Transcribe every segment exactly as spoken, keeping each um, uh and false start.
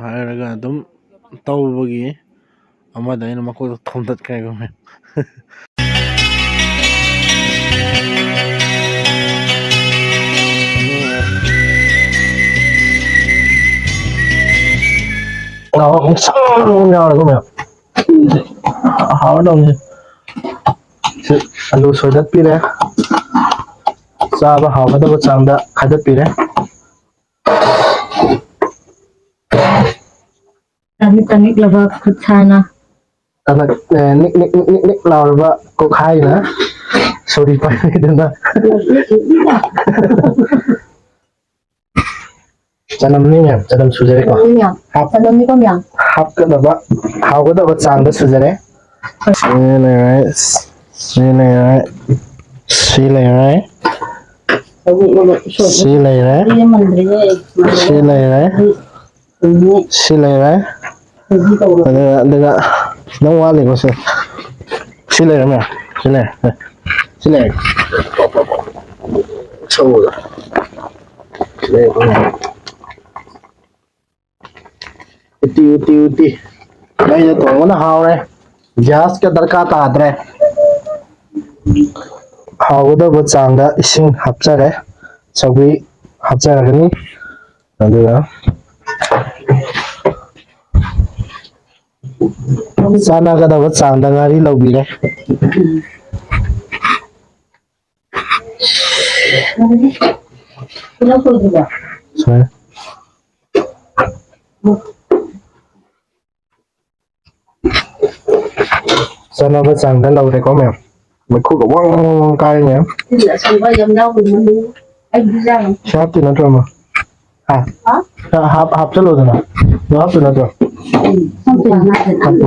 ꯍꯥꯏꯔꯒ ꯑꯗꯨꯝ ꯇꯧꯕꯒꯤ ꯑꯃꯗ ꯑꯩꯅ ꯃꯀꯣꯛꯇ ꯊꯣꯝꯗꯠꯈ꯭ꯔꯦꯒꯨꯝꯃꯦ꯫ ꯉꯥ ꯑꯃꯨꯛ ꯁꯪ ꯑꯃꯨꯛ ꯌꯥꯎꯔꯒ ꯃꯌꯥꯝ ꯍꯥꯎꯔꯗꯧꯅꯤ꯫ ꯁꯤ ꯑꯂꯨ ꯁꯣꯏꯗꯠꯄꯤꯔꯦ꯫ ꯆꯥꯕ ꯍꯥꯎꯒꯗꯕ ꯆꯥꯡꯗ ꯈꯥꯏꯗꯠꯄꯤꯔꯦ꯫ ꯇꯅꯤꯛ ꯇꯅꯤꯛꯂꯕ ꯈꯨꯠꯁꯥꯅ꯫ ꯑꯗ, ꯑꯦ, ꯅꯤꯛ ꯅꯤꯛ ꯅꯤꯛ ꯅꯤꯛ ꯅꯤꯛ ꯂꯥꯎꯔꯕ ꯀꯣꯛꯈꯥꯏꯅ ꯁꯣꯔꯤ ꯄꯥꯏꯕꯤꯗꯨꯅ꯫ ꯆꯅꯝꯅꯤ ꯃꯌꯥꯝ, ꯆꯅꯝ ꯁꯨꯖꯔꯦꯀꯣ꯫ ꯆꯅꯝꯅꯤ ꯃꯌꯥꯝ꯫ ꯍꯥꯞ-, ꯆꯅꯝꯅꯤꯀꯣ ꯃꯌꯥꯝ꯫ ꯍꯥꯞꯀꯗꯕ, ꯍꯥꯎꯒꯗꯕ ꯆꯥꯡꯗ ꯁꯨꯖꯔꯦ꯫ ꯁꯤ ꯂꯩꯔꯦ, ꯁꯤ ꯂꯩꯔꯦ, ꯁꯤ ꯂꯩꯔꯦ, ꯁꯤ ꯂꯩꯔꯦ, ꯁꯤ ꯂꯩꯔꯦ꯫ ꯁꯤ ꯂꯩꯔꯦ꯫ ꯑꯗꯨꯒ, ꯑꯗꯨꯒ ꯅꯪ ꯋꯥꯠꯂꯤꯀꯣ ꯁꯤ꯫ ꯁꯤ ꯂꯩꯔꯦ ꯃꯌꯥꯝ꯫ ꯁꯤ ꯂꯩꯔꯦ꯫ ꯁꯤ ꯂꯩꯔꯦ꯫ ꯁꯧꯔꯒ꯫ ꯁꯤ ꯂꯩꯔꯦ ꯃꯌꯥꯝ꯫ ꯎꯇꯤ, ꯎꯇꯤ, ꯎꯇꯤ꯫ ꯃꯩꯗ ꯊꯣꯡꯕꯅ ꯍꯥꯎꯔꯦ꯫ ꯒ꯭ꯌꯥꯁꯀ ꯗꯔꯀꯥꯔ ꯇꯥꯗ꯭ꯔꯦ꯫ ꯍꯥꯎꯒꯗꯕ ꯆꯥꯡꯗ ꯏꯁꯤꯡ ꯍꯥꯞꯆꯔꯦ꯫ ꯁꯧꯒ꯭ꯔꯤ ꯍꯥꯞꯆꯔꯒꯅꯤ꯫ ꯑꯗꯨꯒ ꯆꯥꯟꯅꯒꯗꯕ ꯆꯥꯡꯗ ꯉꯥꯔꯤ ꯂꯧꯕꯤꯔꯦ꯫ ꯁꯨꯃꯥꯏꯅ꯫ ꯆꯥꯟꯅꯕ ꯆꯥꯡꯗ ꯂꯧꯔꯦꯀꯣ ꯃꯌꯥꯝ꯫ ꯃꯩꯈꯨꯒ ꯋꯪ ꯋꯪ ꯋꯪ ꯀꯥꯔꯤ ꯃꯌꯥꯝ꯫ ꯁꯤ ꯍꯥꯞꯇꯣꯏ ꯅꯠꯇ꯭ꯔꯣ ꯑꯃ? ꯍꯥ? ꯍꯥ? ꯍꯥꯞ-, ꯍꯥꯞꯆꯜꯂꯣꯗꯅ꯫ ꯑꯗꯨ ꯍꯥꯞꯇꯣꯏ ꯅꯠꯇ꯭ꯔꯣ? ꯍꯥꯞꯄꯣ꯫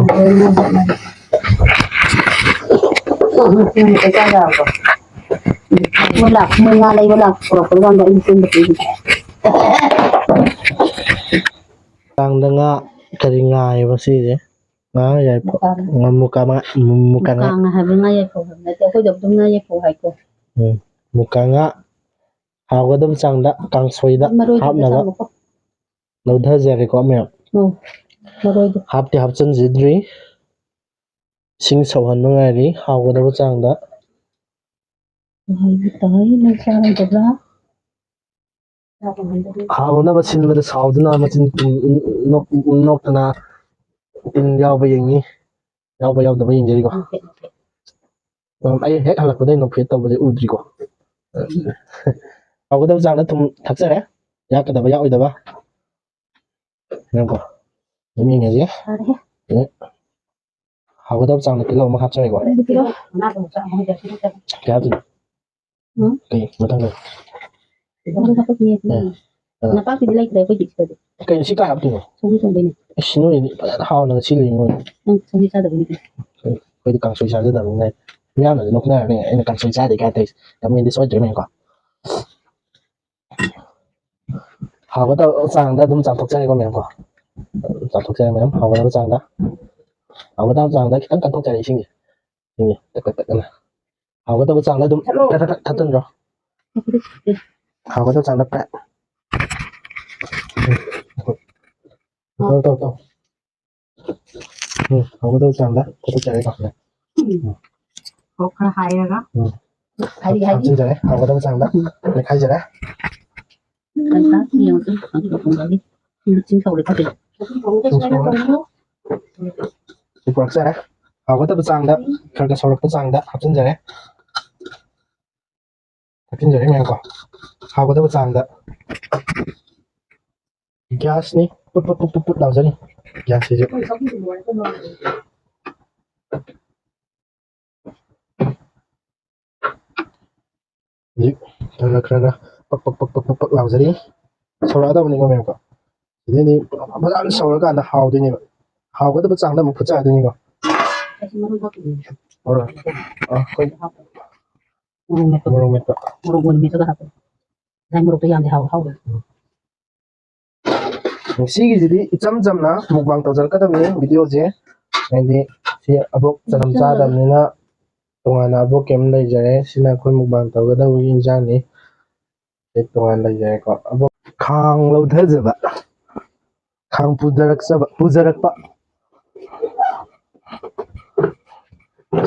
ꯃꯣꯏ ꯂꯥꯛ-, ꯃꯣꯏ ꯉꯥ ꯂꯩꯕ ꯂꯥꯛ-, ꯄꯨꯔꯛꯄ ꯀꯥꯟꯗ ꯑꯩꯅ ꯆꯦꯟꯕ ꯆꯦꯟꯕ꯫ ꯀꯥꯡꯗ ꯉꯥ, ꯀꯔꯤ ꯉꯥ ꯍꯥꯏꯕ ꯁꯤꯁꯦ? ꯉꯥ ꯌꯥꯏꯐ-, ꯃꯨꯀꯥ ꯉꯥ꯫ ꯃꯨꯀꯥ ꯉꯥ, ꯃꯨ-, ꯃꯨꯀꯥ ꯉꯥ꯫ ꯃꯨꯀꯥ ꯉꯥ ꯍꯥꯏꯕ ꯉꯥ ꯌꯥꯏꯐꯧ ꯍꯥꯏꯕ ꯅꯠꯇꯦ, ꯑꯩꯈꯣꯏꯗ ꯑꯗꯨꯝ ꯉꯥ ꯌꯥꯏꯐꯧ ꯍꯥꯏꯀꯣ꯫ ꯎꯝ, ꯃꯨꯀꯥ ꯉꯥ ꯍꯥꯎꯒꯗꯕ ꯆꯥꯡꯗ ꯀꯥꯡꯁꯣꯏꯗ ꯃꯔꯣꯏꯗꯨꯗ ꯍꯥꯞꯅꯕ ꯆꯥꯝꯃꯨꯀꯣ꯫ ꯂꯧꯊꯖꯔꯦꯀꯣ ꯃꯌꯥꯝ꯫ ꯎꯝ, ꯃꯔꯣꯏꯗꯣ꯫ ꯍꯥꯞꯇꯤ ꯍꯥꯞꯆꯤꯟꯖꯗ꯭ꯔꯤ꯫ ꯏꯁꯤꯡ ꯁꯧꯍꯟꯕ ꯉꯥꯏꯔꯤ, ꯍꯥꯎꯒꯗꯕ ꯆꯥꯡꯗ꯫ ꯍꯥꯏꯕ ꯇꯥꯏ, ꯅꯪ ꯆꯥꯔꯣꯏꯗꯕ꯭ꯔꯥ? ꯍꯥꯎꯅꯕ ꯁꯤꯟꯕꯗ ꯁꯥꯎꯗꯨꯅ ꯃꯆꯤꯟ ꯅꯣꯛ-, ꯅꯣꯛꯇꯅ ꯇꯤꯟ ꯌꯥꯎꯕ ꯌꯦꯡꯉꯤ, ꯌꯥꯎꯕ ꯌꯥꯎꯗꯕ ꯌꯦꯡꯖꯔꯤꯀꯣ꯫ ꯎꯝ, ꯑꯩ ꯍꯦꯛ ꯍꯜꯂꯛꯄꯗꯒꯤ ꯅꯣꯛꯐꯦꯠ ꯇꯧꯕꯁꯦ ꯎꯗ꯭ꯔꯤꯀꯣ꯫ ꯍꯥꯎꯒꯗꯕ ꯆꯥꯡꯗ ꯊꯨꯝ ꯊꯥꯛꯆꯔꯦ, ꯌꯥꯛꯀꯗꯕ ꯌꯥꯛꯑꯣꯏꯗꯕ꯫ ꯌꯦꯡꯉꯨꯀꯣ꯫ ꯑꯗꯨꯝ ꯌꯦꯡꯉꯁꯦ꯫ ꯌꯥꯔꯦꯍꯦ꯫ ꯑꯗꯨ ꯍꯥꯎꯒꯗꯕ ꯆꯥꯡꯗ ꯇꯤꯜꯍꯧ ꯑꯃ ꯍꯥꯞꯆꯔꯦꯀꯣ꯫ ꯑꯗꯨꯗꯤ ꯇꯤꯜꯍꯧ ꯃꯅꯥ ꯀꯩꯅꯣ ꯆꯥ-, ꯑꯃ ꯍꯥꯏꯖꯔꯛꯀꯦ꯫ ꯀꯩ ꯍꯥꯞꯇꯣꯏꯅꯣ? ꯎꯝ? ꯀꯩ ꯃꯊꯪꯗ? ꯇꯤꯜꯍꯧ ꯍꯥꯞꯄꯛꯈꯤꯅꯤ꯫ ꯑꯦ, ꯑ꯫ ꯅꯄꯥꯛꯄꯤꯗꯤ ꯂꯩꯇ꯭ꯔꯦ ꯑꯩꯈꯣꯏꯒꯤ ꯁꯤꯗꯗꯤ꯫ ꯀꯩꯅꯣ ꯁꯤ ꯀꯥꯏ ꯍꯥꯞꯇꯣꯏꯅꯣ? ꯁꯧꯒ꯭ꯔꯤ ꯊꯣꯡꯗꯣꯏꯅꯦ꯫ ꯑꯁ, ꯅꯣꯏꯗꯤ ꯐꯖꯅ ꯍꯥꯎꯅ ꯉꯁꯤ ꯂꯩ ꯅꯣꯏ꯫ ꯅꯪ ꯁꯧꯒ꯭ꯔꯤ ꯆꯥꯗꯕꯩꯅꯦ꯫ ꯑꯩꯈꯣꯏꯗꯤ ꯀꯥꯡꯁꯣꯏ ꯆꯥꯖꯗꯕꯅꯤꯅ ꯃꯤꯌꯥꯝꯅꯁꯨ ꯅꯣꯛꯅꯔꯅꯤ ꯑꯩꯅ ꯀꯥꯡꯁꯣꯏ ꯆꯥꯗꯦ ꯀꯥꯏ ꯇꯧꯔꯤꯁꯦ꯫ ꯀꯃꯦꯟꯗꯤ ꯁꯣꯏꯗ꯭ꯔꯦ ꯃꯦꯝꯀꯣ꯫ ꯍꯥꯎꯒꯗꯕ ꯆꯥꯡꯗ ꯑꯗꯨꯝ ꯆꯥꯝꯊꯣꯛꯆꯔꯦꯀꯣ ꯃꯦꯝꯀꯣ꯫ ꯆꯥꯝꯊꯣꯛꯆꯔꯦ ꯃꯦꯝ, ꯍꯥꯎꯒꯗꯕ ꯆꯥꯡꯗ꯫ ꯍꯥꯎꯒꯗꯕ ꯆꯥꯡꯗ ꯈꯤꯇꯪ ꯀꯟꯊꯣꯛꯆꯔꯦ ꯏꯁꯤꯡꯁꯦ꯫ ꯏꯁꯤꯡꯁꯦ ꯇꯛ ꯇꯛ ꯇꯛ ꯑꯅ꯫ ꯍꯥꯎꯒꯗꯕ ꯆꯥꯡꯗ ꯑꯗꯨꯝ ꯊꯛ ꯊꯛ ꯊꯛ ꯊꯛꯆꯟꯗ꯭ꯔꯣ꯫ ꯍꯥꯎꯒꯗꯕ ꯆꯥꯡꯗ ꯄ꯭ꯔꯦꯛ꯫ ꯇꯧ, ꯇꯧ, ꯇꯧ꯫ ꯎꯝ, ꯍꯥꯎꯒꯗꯕ ꯆꯥꯡꯗ ꯊꯛꯆꯔꯦꯀꯣ꯫ ꯎꯝ꯫ ꯀꯣꯛ ꯈꯔ ꯍꯥꯏꯔꯒ꯫ ꯎꯝ꯫ ꯍꯥꯏꯔꯤ, ꯍꯥꯏꯔꯤ꯫ ꯍꯥꯞꯆꯤꯟꯖꯔꯦ, ꯍꯥꯎꯒꯗꯕ ꯆꯥꯡꯗ ꯃꯦꯠꯈꯥꯏꯖꯔꯦ꯫ ꯀꯟꯇꯥꯛ ꯌꯦꯡꯉꯨ, ꯀꯥꯡꯁꯣꯏ ꯊꯣꯡꯕꯒꯤ ꯏꯁꯤꯡ ꯁꯧꯔꯦ ꯐꯠꯇꯦ꯫ ꯁꯤ ꯄꯨꯔꯛꯆꯔꯦ꯫ ꯍꯥꯎꯒꯗꯕ ꯆꯥꯡꯗ, ꯈꯔ ꯈꯔ ꯁꯧꯔꯛꯄ ꯆꯥꯡꯗ ꯍꯥꯞꯆꯤꯟꯖꯔꯦ꯫ ꯊꯥꯛꯆꯤꯟꯖꯔꯦ ꯃꯌꯥꯝꯀꯣ꯫ ꯍꯥꯎꯒꯗꯕ ꯆꯥꯡꯗ꯫ ꯒ꯭ꯌꯥꯁꯅꯤ꯫ ꯄꯨꯠ ꯄꯨꯠ ꯄꯨꯠ ꯄꯨꯠ ꯄꯨꯠ ꯂꯥꯎꯖꯔꯤ꯫ ꯒ꯭ꯌꯥꯁꯁꯤꯁꯨ꯫ ꯍꯧꯖꯤꯛ ꯈꯔ ꯈꯔ ꯈꯔ ꯈꯔ ꯄꯛ ꯄꯛ ꯄꯛ ꯄꯛ ꯄꯛ ꯄꯛ ꯂꯥꯎꯖꯔꯤ꯫ ꯁꯧꯔꯛꯑꯗꯕꯅꯤꯀꯣ ꯃꯌꯥꯝꯀꯣ꯫ ꯁꯤꯗꯩꯗꯤ ꯐꯖꯅ ꯁꯧꯔꯀꯥꯟꯗ ꯍꯥꯎꯗꯣꯏꯅꯦꯕ꯫ ꯍꯥꯎꯒꯗꯕ ꯆꯥꯡꯗ ꯑꯃꯨꯛ ꯐꯨꯠꯆꯔꯗꯣꯏꯅꯤꯀꯣ꯫ ꯃꯣꯔꯣꯛ꯫ ꯑ, ꯑꯩꯈꯣꯏ ꯃꯣꯔꯣꯛ ꯃꯦꯠꯄ꯫ ꯃꯣꯔꯣꯛ ꯃꯦꯠꯄ꯫ ꯃꯣꯔꯣꯛ ꯃꯦꯠꯄꯒ ꯍꯥꯞꯄ꯫ ꯉꯁꯥꯏ ꯃꯣꯔꯣꯛꯇꯣ ꯌꯥꯝꯗꯤ ꯍꯥꯎ-, ꯍꯥꯎꯋꯦ꯫ ꯎꯝ꯫ ꯉꯁꯤꯒꯤꯁꯤꯗꯤ ꯏꯆꯝ ꯆꯝꯅ mukbang ꯇꯧꯖꯔꯛꯀꯗꯕꯅꯤ videoꯁꯦ꯫ ꯍꯥꯏꯗꯤ ꯁꯤ ꯑꯕꯣꯛ ꯆꯅꯝ ꯆꯥꯗꯕꯅꯤꯅ ꯇꯣꯉꯥꯟꯅ ꯑꯕꯣꯛꯀꯤ ꯑꯃ ꯂꯩꯖꯔꯦ꯫ ꯁꯤꯅ ꯑꯩꯈꯣꯏ mukbang ꯇꯧꯒꯗꯕꯒꯤ ꯏꯟꯖꯥꯡꯅꯤ꯫ ꯁꯤ ꯇꯣꯉꯥꯟꯅ ꯂꯩꯖꯔꯦꯀꯣ꯫ ꯑꯕꯣꯛ ꯈꯥꯡ ꯂꯧꯊꯖꯕ꯫ ꯈꯥꯡ ꯄꯨꯖꯔꯛꯆꯕ, ꯄꯨꯖꯔꯛꯄ꯫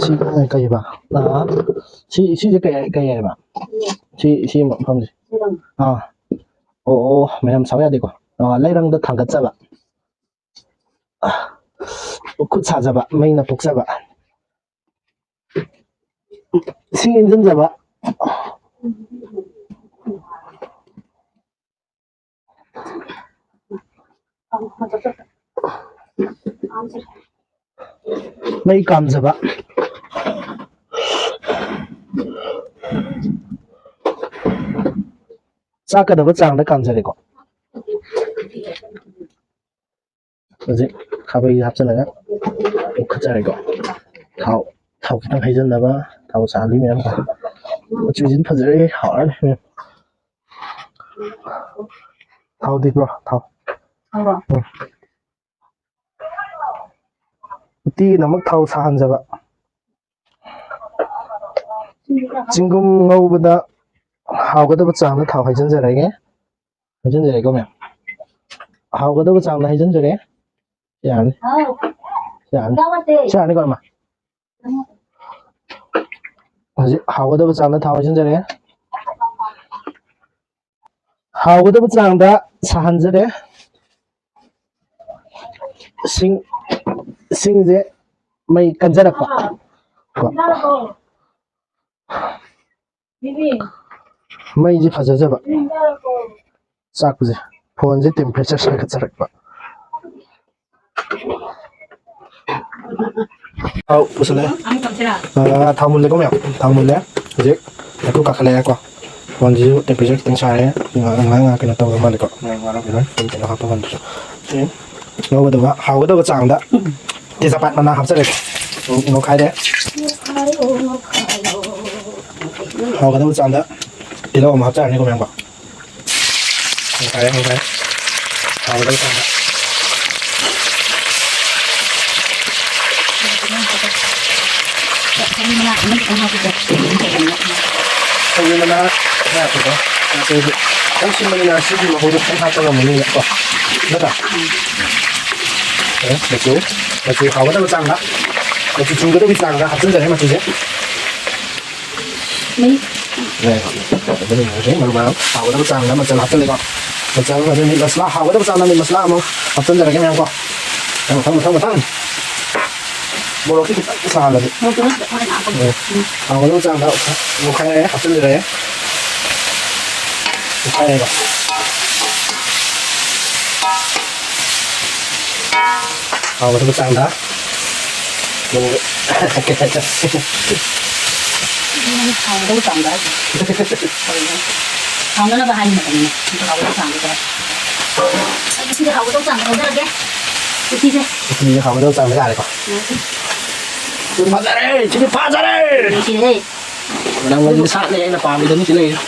ꯁꯤ ꯀꯩꯕ? ꯑꯥ, ꯁꯤ, ꯁꯤꯁꯦ ꯀꯩ, ꯀꯩ ꯍꯥꯏꯕ? ꯁꯤ, ꯁꯤ ꯃꯐꯝꯁꯦ꯫ ꯑꯥ꯫ ꯑꯣ, ꯑꯣ, ꯃꯌꯥꯝ ꯁꯥꯎ ꯌꯥꯗꯦꯀꯣ꯫ ꯑꯥ, ꯂꯩꯔꯪꯗ ꯊꯥꯡꯒꯠꯆꯕ꯫ ꯈꯨꯠ ꯁꯥꯖꯕ, ꯃꯩꯅ ꯄꯣꯛꯆꯕ꯫ ꯏꯁꯤꯡ ꯏꯟꯖꯤꯟꯖꯕ꯫ ꯃꯩ ꯀꯥꯝꯖꯕ꯫ ꯆꯥꯛꯀꯗꯕ ꯆꯥꯡꯗ ꯀꯥꯝꯖꯔꯦꯀꯣ꯫ ꯍꯧꯖꯤꯛ ꯈꯥꯕꯩ ꯍꯥꯞꯆꯤꯜꯂꯒ ꯎꯈꯠꯆꯔꯦꯀꯣ꯫ ꯊꯥꯎ, ꯊꯥꯎ ꯈꯤꯇꯪ ꯍꯩꯖꯤꯟꯅꯕ, ꯊꯥꯎ ꯆꯥꯕꯤ ꯃꯌꯥꯝ꯫ ꯃꯆꯨꯁꯤꯗꯤ ꯐꯖꯔꯦ, ꯍꯥꯎꯔꯅꯤ꯫ ꯊꯥꯎ ꯗꯤꯄ꯭ꯔꯣ? ꯊꯥꯎ꯫ ꯊꯥꯎꯔꯣ? ꯎꯝ꯫ ꯎꯇꯤꯒꯤꯗꯃꯛ ꯊꯥꯎ ꯁꯥꯍꯟꯖꯕ꯫ ꯆꯤꯡꯒꯨꯝ ꯉꯧꯕꯗ ꯍꯥꯎꯒꯗꯕ ꯆꯥꯡꯗ ꯊꯥꯎ ꯍꯩꯖꯤꯟꯖꯔꯒꯦ꯫ ꯍꯩꯖꯤꯟꯖꯔꯦꯀꯣ ꯃꯌꯥꯝ꯫ ꯍꯥꯎꯒꯗꯕ ꯆꯥꯡꯗ ꯍꯩꯖꯤꯟꯖꯔꯦ꯫ ꯌꯥꯔꯅꯤ꯫ ꯍꯥꯎ꯫ ꯌꯥꯔꯅꯤ꯫ ꯆꯥꯎ ꯂꯥꯎ ꯅꯠꯇꯦ꯫ ꯁꯤ ꯌꯥꯔꯅꯤꯀꯣ, ꯏꯃꯥ? ꯍꯧꯖꯤꯛ ꯍꯥꯎꯒꯗꯕ ꯆꯥꯡꯗ ꯊꯥꯎ ꯍꯩꯖꯤꯟꯖꯔꯦ꯫ ꯍꯥꯎꯒꯗꯕ ꯆꯥꯡꯗ ꯁꯥꯍꯟꯖꯔꯦ꯫ ꯁꯤꯡ, ꯁꯤꯡꯁꯦ ꯃꯩ ꯀꯟꯖꯔꯛꯄ꯫ ꯀꯣ꯫ ꯃꯩꯁꯦ ꯐꯖꯖꯕ꯫ ꯆꯥꯛꯄꯁꯦ꯫ ꯐꯣꯟꯁꯦ temperature ꯁꯥꯒꯠꯆꯔꯛꯄ꯫ ꯊꯥꯎ ꯄꯨꯁꯜꯂꯛꯑꯦ꯫ ꯑꯥ, ꯊꯥꯎ ꯃꯨꯜꯂꯦꯀꯣ ꯃꯌꯥꯝ? ꯊꯥꯎ ꯃꯨꯜꯂꯦ꯫ ꯍꯧꯖꯤꯛ ꯃꯩꯈꯨ ꯀꯥꯈꯠꯂꯛꯑꯦꯀꯣ꯫ ꯐꯣꯟꯁꯤꯁꯨ temperature ꯈꯤꯇꯪ ꯁꯥꯔꯦ꯫ ꯉꯥꯏꯍꯥꯛ, ꯉꯥꯏꯍꯥꯛ, ꯉꯥꯏꯍꯥꯛ ꯀꯩꯅꯣ ꯇꯧꯕ ꯃꯥꯜꯂꯦꯀꯣ꯫ ꯃꯌꯥꯝ ꯋꯥꯔꯝꯈꯤꯔꯣꯏ꯫ ꯐꯣꯟ ꯀꯩꯅꯣ ꯍꯥꯞꯄ ꯀꯥꯟꯗꯁꯨ꯫ ꯁꯤ ꯉꯧꯒꯗꯕ, ꯍꯥꯎꯒꯗꯕ ꯆꯥꯡꯗ ꯇꯦꯖꯄꯥꯠ ꯃꯅꯥ ꯍꯥꯞꯆꯔꯦꯀꯣ꯫ ꯉꯧꯈꯥꯏꯔꯦ꯫ ꯍꯥꯎꯒꯗꯕ ꯆꯥꯡꯗ ꯇꯤꯜꯍꯧ ꯑꯃ ꯍꯥꯞꯆꯔꯅꯤꯀꯣ ꯃꯌꯥꯝꯀꯣ꯫ ꯉꯧꯈꯥꯏꯔꯦ, ꯉꯧꯈꯥꯏꯔꯦ꯫ ꯍꯥꯎꯒꯗꯕ ꯆꯥꯡꯗ꯫ ꯁꯧꯒ꯭ꯔꯤ ꯃꯅꯥ ꯈꯔ ꯍꯥꯞꯄꯤꯀꯣ꯫ ꯁꯧꯒ꯭ꯔꯤ ꯃꯅꯥ ꯈꯔ ꯍꯥꯞꯄꯤꯀꯣ꯫ ꯍꯥꯞꯄꯤꯀꯣ꯫ ꯈꯤꯇꯪ ꯁꯤꯟꯕꯅꯤꯅ ꯁꯤꯒꯤ ꯃꯍꯨꯠꯇ ꯈꯤꯇꯪ ꯍꯥꯞꯄ ꯉꯝꯒꯅꯤ ꯀꯣ, ꯅꯠꯇ꯭ꯔꯥ? ꯑꯦ, ꯃꯆꯨ, ꯃꯆꯨ ꯍꯥꯎꯒꯗꯕ ꯆꯥꯡꯗ, ꯃꯆꯨ ꯆꯨꯒꯗꯕꯒꯤ ꯆꯥꯡꯗ ꯍꯥꯞꯆꯤꯟꯖꯔꯦ ꯃꯆꯨꯁꯦ꯫ ꯃꯍꯤ꯫ ꯑꯦ, ꯑꯗꯨꯅꯤ ꯍꯧꯖꯤꯛ ꯃꯔꯨ ꯃꯔꯥꯡ ꯍꯥꯎꯒꯗꯕ ꯆꯥꯡꯗ ꯃꯆꯜ ꯍꯥꯞꯆꯤꯜꯂꯦꯀꯣ꯫ ꯃꯆꯜ ꯑꯗꯨ ꯃꯤꯠ ꯃꯁꯂꯥ ꯍꯥꯎꯒꯗꯕ ꯆꯥꯡꯗ ꯃꯤꯠ ꯃꯁꯂꯥ ꯑꯃꯨꯛ ꯍꯥꯞꯆꯤꯟꯖꯔꯒꯦ ꯃꯌꯥꯝ ꯀꯣ꯫ ꯃꯊꯪ, ꯃꯊꯪ, ꯃꯊꯪ, ꯃꯊꯪ꯫ ꯃꯣꯔꯣꯛꯁꯤ ꯈꯤꯇꯪ ꯁꯥꯍꯜꯂꯁꯤ꯫ ꯃꯣꯔꯣꯛꯇꯨꯅ ꯈꯤꯇꯪ ꯍꯥꯟꯅ ꯍꯥꯞꯄꯣ꯫ ꯎꯝ꯫ ꯍꯥꯎꯒꯗꯕ ꯆꯥꯡꯗ ꯑꯣꯠꯈꯥꯏꯔꯦ, ꯍꯥꯞꯆꯤꯟꯖꯔꯦ꯫ ꯑꯣꯠꯈꯥꯏꯔꯦꯀꯣ꯫ ꯍꯥꯎꯒꯗꯕ ꯆꯥꯡꯗ꯫ ꯃꯣꯔꯣꯛ-, ꯍꯥꯎꯒꯗꯕ ꯆꯥꯡꯗ ꯍꯥꯏꯁꯦ꯫ ꯍꯥꯎꯅꯅꯕ ꯍꯥꯏꯕ ꯃꯇꯝꯅꯤꯅ꯫ ꯑꯗꯨ ꯍꯥꯎꯒꯗꯕ ꯆꯥꯡꯗ ꯇꯧꯔꯦ꯫ ꯑꯩ ꯉꯁꯤꯗꯤ ꯍꯥꯎꯒꯗꯕ ꯆꯥꯡꯗ ꯂꯧꯖꯔꯒꯦ꯫ ꯎꯇꯤꯁꯦ꯫ ꯎꯇꯤꯁꯦ ꯍꯥꯎꯒꯗꯕ ꯆꯥꯡꯗ ꯌꯥꯔꯦꯀꯣ꯫ ꯎꯝ꯫ ꯁꯤꯗꯤ ꯐꯖꯔꯦ! ꯁꯤꯗꯤ ꯐꯖꯔꯦ! ꯅꯨꯡꯁꯤꯔꯦꯍꯦ꯫ ꯅꯪ ꯁꯥꯠꯂꯦ, ꯑꯩꯅ ꯄꯥꯝꯃꯤꯗꯅꯤ ꯁꯤ ꯂꯩꯔꯦ꯫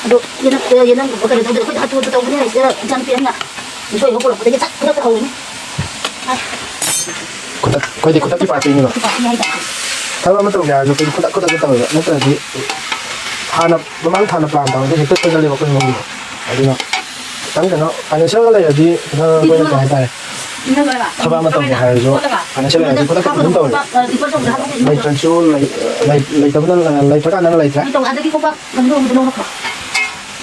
ꯑꯗꯣ ꯌꯦꯅꯝ-, ꯌꯦꯅꯝꯒꯨꯝꯕ ꯀꯩꯅꯣ ꯇꯧꯗ꯭ꯔꯗꯤ ꯑꯩꯈꯣꯏꯗꯤ ꯍꯥꯊꯨ ꯍꯥꯊꯨ ꯇꯧꯕꯅꯤꯅ ꯁꯤꯗ ꯏꯆꯥꯅꯨꯄꯤ ꯑꯃꯅ ꯃꯤꯁꯣꯏꯕ ꯄꯨꯔꯛꯄꯗꯒꯤ ꯁꯠ ꯈꯨꯗꯛꯇ ꯍꯧꯔꯤꯅꯤ꯫ ꯈꯨꯗꯛ, ꯑꯩꯈꯣꯏꯗꯤ ꯈꯨꯗꯛꯀꯤ ꯄꯥꯔꯇꯤꯅꯤꯗꯣ꯫ ꯈꯨꯗꯛꯀꯤ ꯄꯥꯔꯇꯤ ꯍꯥꯏꯇꯥꯔꯦ꯫ ꯊꯕꯛ ꯑꯃ ꯇꯧꯒꯦ ꯍꯥꯏꯔꯁꯨ ꯑꯩꯈꯣꯏꯗꯤ ꯈꯨꯗꯛ ꯈꯨꯗꯛꯇ ꯇꯧꯋꯦꯕ꯫ ꯅꯠꯇ꯭ꯔꯗꯤ ꯍꯥꯟꯅ, ꯃꯃꯥꯡ ꯊꯥꯅ ꯄ꯭ꯂꯥꯟ ꯇꯧꯔꯗꯤ ꯍꯦꯛꯇ ꯁꯣꯏꯒꯜꯂꯦꯕ ꯑꯩꯈꯣꯏ ꯏꯃꯨꯡꯒꯤ꯫ ꯑꯗꯨꯅ ꯈꯤꯇꯪ ꯀꯩꯅꯣ ꯐꯥꯏꯅꯥꯟꯁꯤꯌꯦꯜꯒ ꯂꯩꯔꯗꯤ ꯈꯤꯇꯪ ꯑꯩꯈꯣꯏꯅ ꯀꯩ ꯍꯥꯏꯇꯥꯔꯦ, ꯊꯕꯛ ꯑꯃ ꯇꯧꯒꯦ ꯍꯥꯏꯔꯁꯨ ꯐꯥꯏꯅꯥꯟꯁꯤꯌꯦꯜ ꯂꯩꯔꯗꯤ ꯈꯨꯗꯛꯇ ꯑꯗꯨꯝ ꯇꯧꯋꯦꯕ꯫ ꯂꯩꯇ꯭ꯔꯁꯨ ꯂꯩ-, ꯂꯩ-, ꯂꯩꯇꯕꯅ, ꯂꯩꯇ꯭ꯔꯀꯥꯟꯗꯅ ꯂꯩꯇ꯭ꯔꯦ꯫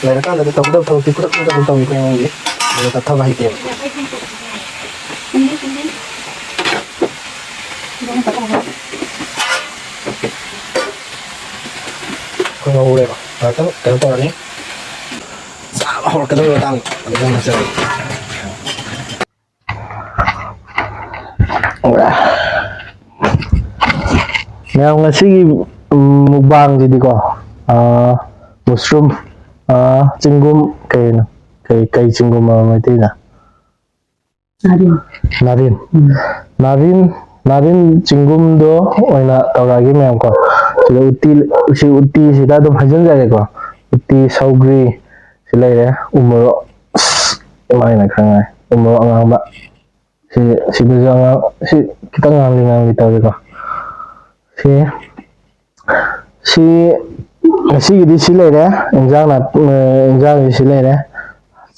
ꯂꯩꯔꯀꯥꯟꯗꯗꯤ ꯇꯧꯒꯗꯕ ꯊꯕꯛꯇꯤ ꯈꯨꯗꯛ ꯈꯨꯗꯛꯇ ꯑꯗꯨꯝ ꯇꯧꯋꯤ ꯑꯩꯈꯣꯏ ꯏꯃꯨꯡꯒꯤ꯫ ꯑꯗꯨꯅ ꯇꯞꯊꯕ ꯍꯩꯇꯦꯕ꯫ ꯑꯩꯈꯣꯏ ꯉꯧꯔꯦꯕ꯫ ꯉꯥꯏꯍꯥꯛꯇꯪ ꯀꯩꯅꯣ ꯇꯧꯔꯅꯤ꯫ ꯆꯥꯕ ꯍꯧꯔꯛꯀꯗꯕꯒꯤ ꯃꯇꯥꯡ ꯑꯗꯨꯗ ꯉꯥꯏꯍꯥꯛ ꯆꯠꯂꯦ꯫ ꯃꯌꯥꯝ ꯉꯁꯤꯒꯤ, ꯎꯝ, ꯃꯨꯛꯕꯥꯡꯁꯤꯗꯤꯀꯣ, ꯑꯥ, ꯃꯨꯁꯔꯨꯝ, ꯑꯥ, ꯆꯤꯡꯒꯨꯝ, ꯀꯩꯅꯣ? ꯀꯩ, ꯀꯩ ꯆꯤꯡꯒꯨꯝ ꯍꯥꯏꯕ ꯃꯩꯇꯩꯗ? ꯅꯥꯔꯤꯟ꯫ ꯅꯥꯔꯤꯟ꯫ ꯎꯝ꯫ ꯅꯥꯔꯤꯟ, ꯅꯥꯔꯤꯟ ꯆꯤꯡꯒꯨꯝꯗꯣ ꯑꯣꯏꯅ ꯇꯧꯔꯛꯑꯒꯦ ꯃꯌꯥꯝ ꯀꯣ꯫ ꯁꯤꯗ ꯎꯇꯤ, ꯁꯤ ꯎꯇꯤꯁꯤꯗ ꯑꯗꯨꯝ ꯍꯩꯖꯤꯟꯖꯔꯦꯀꯣ꯫ ꯎꯇꯤ, ꯁꯧꯒ꯭ꯔꯤ, ꯁꯤ ꯂꯩꯔꯦ꯫ ꯎ ꯃꯣꯔꯣꯛ, ꯑꯁ, ꯏꯃꯥꯏꯅ ꯈꯪꯉꯦ꯫ ꯎ ꯃꯣꯔꯣꯛ ꯑꯉꯥꯡꯕ꯫ ꯁꯤ, ꯁꯤꯗꯁꯨ ꯑꯉꯥꯡ, ꯁꯤ ꯈꯤꯇꯪ ꯉꯥꯡꯂꯤ ꯉꯥꯡꯂꯤ ꯇꯧꯔꯦꯀꯣ꯫ ꯁꯤ, ꯁꯤ, ꯉꯁꯤꯒꯤꯗꯤ ꯁꯤ ꯂꯩꯔꯦ꯫ ꯏꯟꯖꯥꯡ ꯅꯥꯄꯤ, ꯏꯟꯖꯥꯡꯁꯤ ꯁꯤ ꯂꯩꯔꯦ꯫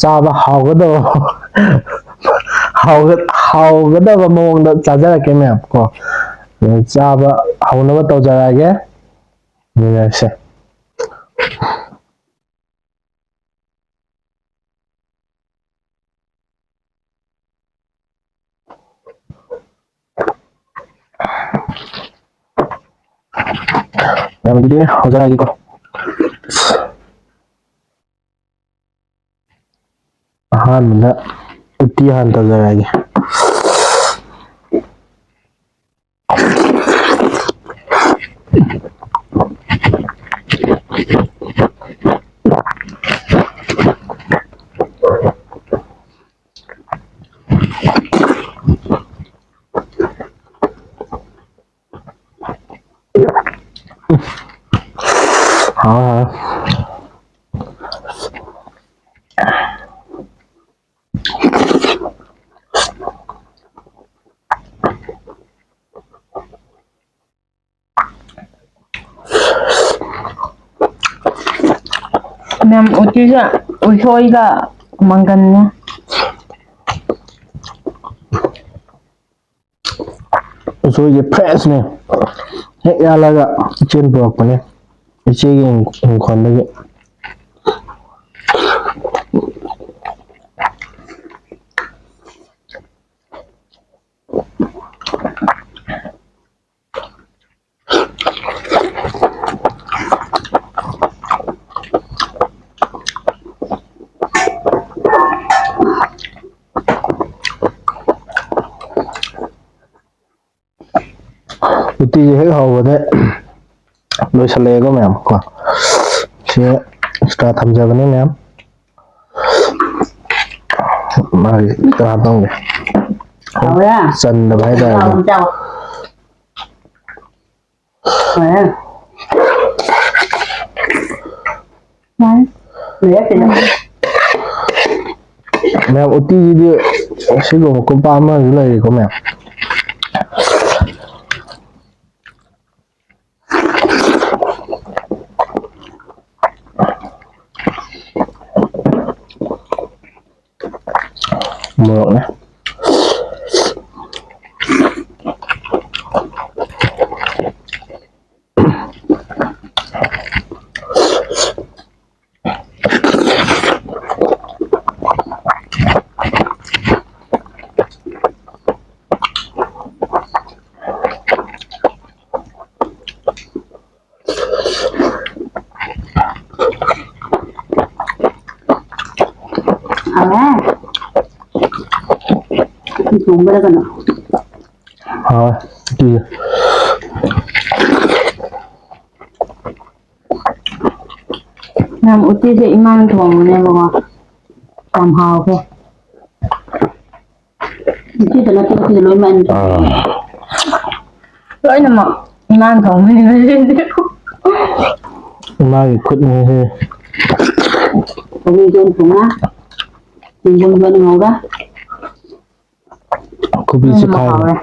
ꯆꯥꯕ ꯍꯥꯎꯒꯗꯕ, ꯍꯥꯎꯒ-, ꯍꯥꯎꯒꯗꯕ ꯃꯑꯣꯡꯗ ꯆꯥꯖꯔꯛꯀꯦ ꯃꯌꯥꯝ ꯀꯣ꯫ ꯑꯗꯨ ꯆꯥꯕ ꯍꯧꯅꯕ ꯇꯧꯖꯔꯛꯑꯒꯦ꯫ ꯌꯦꯡꯉꯁꯦ꯫ ꯃꯌꯥꯝ, ꯑꯗꯨꯗꯤ ꯍꯧꯖꯔꯛꯑꯒꯦꯀꯣ꯫ ꯑꯍꯥꯟꯕꯗ ꯎꯇꯤ ꯍꯥꯟꯅ ꯇꯧꯖꯔꯛꯑꯒꯦ꯫ ꯍꯥꯎꯋꯦ, ꯍꯥꯎꯋꯦ꯫ ꯃꯌꯥꯝ, ꯎꯇꯤꯁꯦ ꯎꯁꯣꯏꯒ ꯃꯪꯒꯟꯅꯦ꯫ ꯎꯁꯣꯏꯁꯦ ꯐ꯭ꯔꯦꯁꯅꯦ, ꯍꯦꯛ ꯌꯥꯜꯂꯒ ꯏꯆꯦꯅ ꯄꯨꯔꯛꯄꯅꯦ, ꯏꯆꯦꯒꯤ ꯏꯪ-, ꯏꯪꯈꯣꯜꯗꯒꯤ꯫ ꯎꯇꯤꯁꯦ ꯍꯦꯛ ꯍꯧꯕꯗ ꯂꯣꯏꯁꯤꯜꯂꯛꯑꯦꯀꯣ ꯃꯌꯥꯝ ꯀꯣ꯫ ꯁꯤ ꯑꯦꯛꯁꯇ꯭ꯔꯥ ꯊꯝꯖꯕꯅꯤ ꯃꯌꯥꯝ꯫ ꯃꯥꯒꯤ ꯀꯩꯅꯣ ꯍꯥꯞꯄꯝꯒꯦ꯫ ꯍꯥꯎꯔꯦ꯫ ꯆꯟꯗꯕ ꯍꯥꯏꯇꯥꯔꯦꯀꯣ꯫ ꯆꯥꯎ, ꯆꯥꯎ꯫ ꯍꯣꯏ꯫ ꯌꯥꯔꯦ꯫ ꯂꯩꯔꯦ ꯁꯤꯗ꯫ ꯃꯌꯥꯝ, ꯎꯇꯤꯁꯤꯗꯤ ꯁꯤꯒꯨꯝꯕ ꯀꯣꯝꯄꯥꯛ ꯑꯃꯁꯨ ꯂꯩꯔꯤꯀꯣ ꯃꯌꯥꯝ꯫ ꯃꯣꯔꯣꯛꯅꯦ꯫ ꯊꯣꯡꯕꯗ ꯀꯩꯅꯣ꯫ ꯍꯥꯎꯋꯦ ꯎꯇꯤꯁꯦ꯫ ꯅꯪ ꯎꯇꯤꯁꯦ ꯏꯃꯥꯅ ꯊꯣꯡꯕꯅꯦꯕꯀꯣ꯫ ꯌꯥꯝ ꯍꯥꯎꯈ꯭ꯔꯦ꯫ ꯎꯇꯤꯗ ꯅꯠꯇꯦ, ꯎꯇꯤꯗ ꯂꯣꯏ ꯃꯥꯟꯅꯩ꯫ ꯑꯥ꯫ ꯂꯣꯏꯅꯃꯛ ꯏꯃꯥꯅ ꯊꯣꯡꯕꯅꯤꯅ꯫ ꯏꯃꯥꯒꯤ ꯈꯨꯠꯅꯤꯍꯦ꯫ ꯁꯧꯒ꯭ꯔꯤꯁꯨ ꯑꯩꯅ ꯊꯣꯡꯉꯦ꯫ ꯆꯦꯡꯒꯨꯝꯁꯨ ꯑꯩꯅ ꯉꯧꯔꯦ꯫ ꯀꯣꯕꯤ ꯂꯣꯏꯅꯃꯛ ꯆꯤꯈꯥꯏ꯫ ꯍꯥꯎꯔꯦ꯫